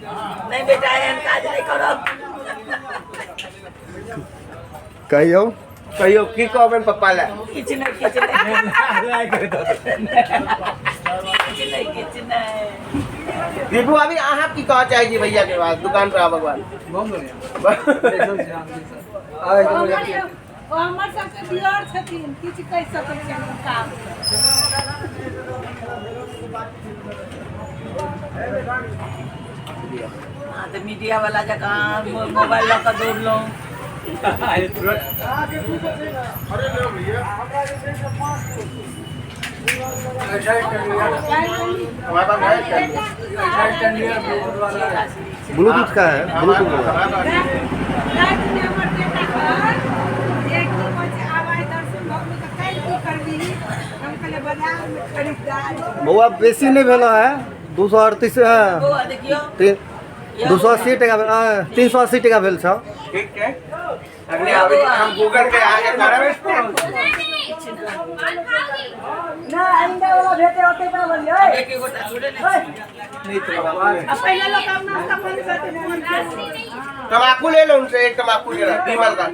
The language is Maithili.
नहि बेटा, एहन काज नहि करब। कहियौ। कहियौ, की कहबनि पप्पा लए? किछु नहि, किछु नहि, किछु नहि, किछु नहि। दीपू भाभी, अहाँ की कहऽ चाहै छी भैया के बाद दुकान पर आबक बाद? बहुत बढ़िया। ओ हमर सबके दियर छथिन, किछु कहि सकै छियनि हुनका? अहाँ तऽ मीडिया वाला जकाँ मोबाइल लऽ कऽ दौड़लहुँ। हमारे पास है। ब्लूटूथ का है, ब्लूटूथ वाला। रातिमे हमर बेटा कहल जे की कहै छै, आब आइ दर्शन भऽ गेलौ तऽ काल्हि की करबिही? हम कहलियै, बाजारमे खरीदारी। बौआ, बेसी नहि भेल है, 238। बौआ, देखियौ। तीन 280 टका भेल, 380 टका भेल छौ। ठीक छै, अगले आबै छी, हम गूगल पे आगे करब। एक गोटा थोड़े ने छी। आ पहिले लोक आब नाश्ता पानी करते, फोन। तम्बाकू ले लो उनसे, एक तम्बाकू ले लो, विमल का।